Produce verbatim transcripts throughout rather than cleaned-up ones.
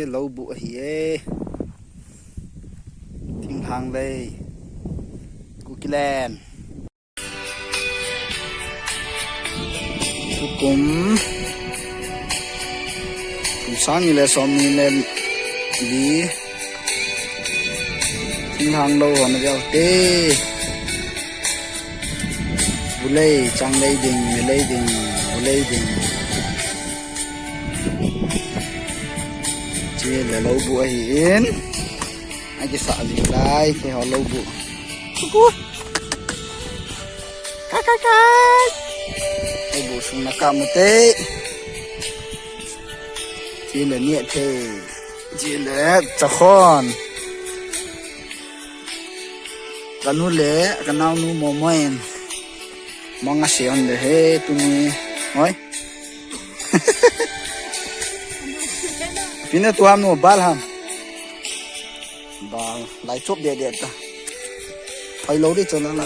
Lou buh ahi e. Thinglhang lei. Kukiland. Tukum. Kum sang ni le som ni le li. Thinglhang lou hon aviau te. Bulei, changlei ding, melei ding, bulei ding. Chule lou buh ahi in. Akisah jing lai, keiho lou buh. Kuku. Kai, kai, kai. Lou buh sung na kamu te. Chule ni te. Chule chakhon. Kanu le, kanaonu momoin. Mong asion de he tuni. Hoi. Pina tu ham no bal ham. Bal, lai chop de de ta. Hoi lou de chon na.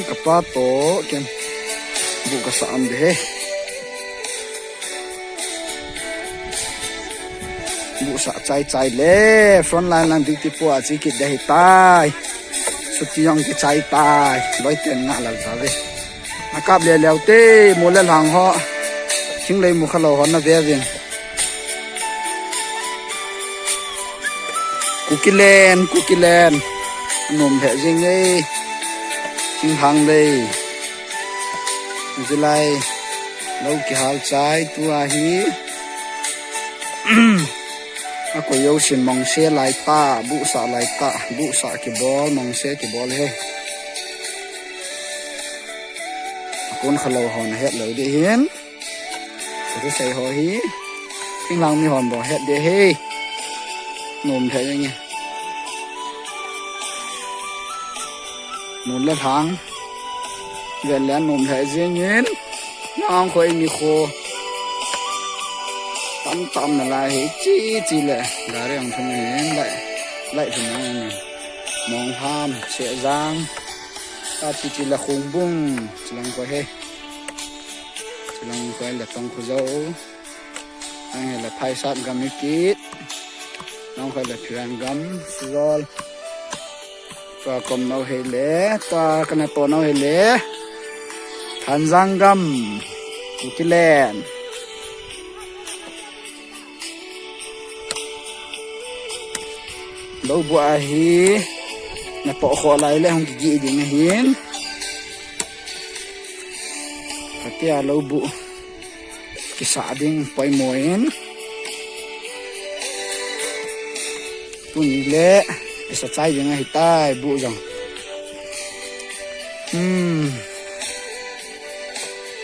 Kapa to ken. Buh kasah am de he. Buh sah chai chai le, front line lang duty po a chi kit de hitai. Suti jong kichai tai. Loi ten nga lal ta ve. Na kap le leu te, mu le lhang ho. Thinglei mu kha lou ho na ve vin. Kukiland, Kukiland. Nom lheh jing e. Thinglhang lei. July. Lou kihal chai tua hi. Akoi jousen mongse lai ta, buhsah lai ta, buhsah kibol, mongse kibol he. Akon kha lou hon ahet lou de hin. Kati sei ho hi. Thinglhang mi hon bou het de he. Nom lheh jing e. Nom le lhang. Vel le nom lheh jing in. Nang khoi mi kho. Tam tam na lai hi chi chi le. Gari ang thung hin lai. Lai thung hin. Mong ham, se jang. Ta chi chi le khung bung. Chilang khoi he. Chilang khoi le tong khu jo. Ang he le Phaisat gam ikit. Nang khoi le Phiran gam. Sijol. Tua kom nau hei le, tua kana to nau hei le. Thanjang gam. Kukiland. Lou buh ahi. Na to kho lai le hung kigi ding ahin. Katia lou buh. Kisa ding poimo in. Tuni le kisa chai ding ahi tai buh jong. Hmm.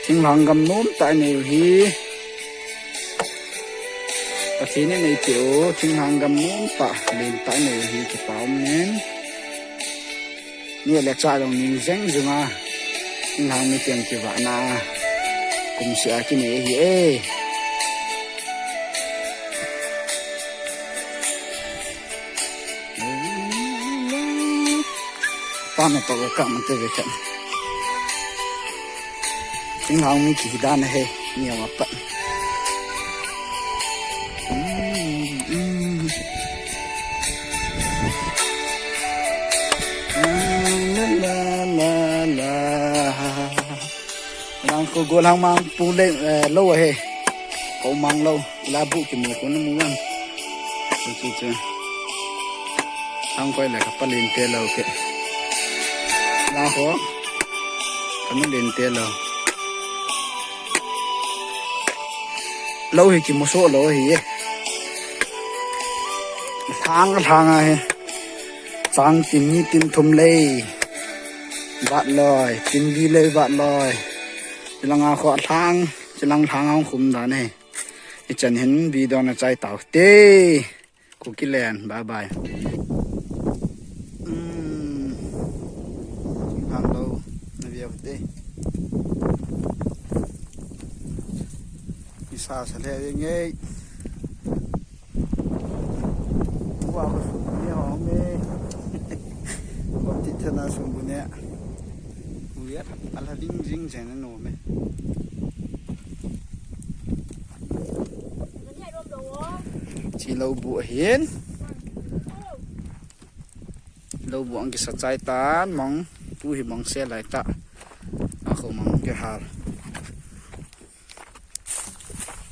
Thinglhang gam nom tah nei u hi. Pathen in eipeh u thinglhang gam nom tah len tah nei u hi kipa um in. Ni le cha dong ning jeng jeng a. Thinglhang mi ten kivahna. Kum sia kinei hi e. Pana to ka man te ve kan. Thinglhang mi kihi dan he. Ni ama pa. Lang ko golhang mang pule lou he. Ko mang lou. Ila buh kimu ko na mu wan. Chu chu chu. Hang koi le ka palin te lou ke. La ho. Ka mi lin te lou. Lou hi kimu so lou hi. Thang thang a hi. Chang tin ni tin thum lei. Vat loi, tin bi lei vat loi. Chilang a kho thang, chilang thang a khum dan hi. Ichan hin video na chai tau te. Kukiland, bye bye. Hmm. Hang lo, na view te. Isa sa le ngei. Wa ko su ni ho me. Ko ti thana su ne. Ala ving ving jeng na nom e. Chi lou bu ahin. Lou bu ang kisa chai tan mong tu hi mong se lai ta. A kho mong ke hal.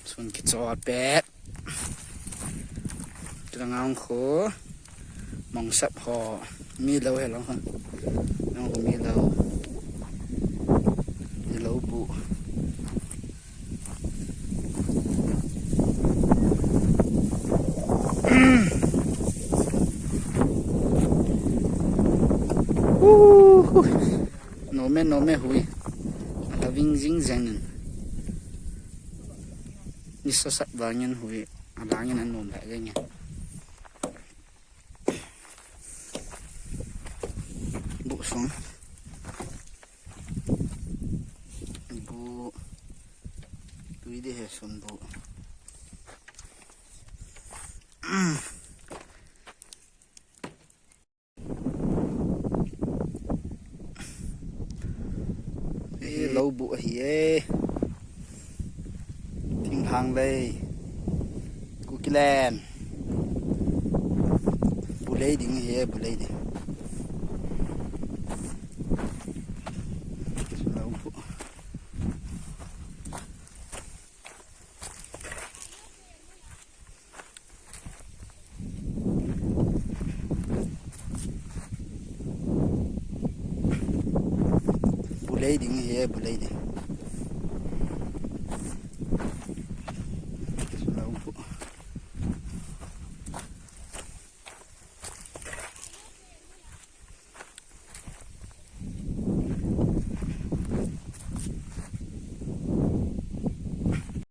Sun kichol pet. Tulang ang kho. Mong sap ho. Mi lou he lou ho. Ang kho mi lou. Mi lou bu. Uhuh. Nom e, nom e hui. Ala ving jing jeng in. Ni sa sat vangin hui. Alangin anom lheh jeng in. Bu sung. Bu. Tui di he sun bu. E, lou bu ahi e. Thinglhang lei. Kukiland. Bu lei ding ahi e, bu lei ding. Lou bu. Bu lei ding ahi e, bu lei ding. Lou bu.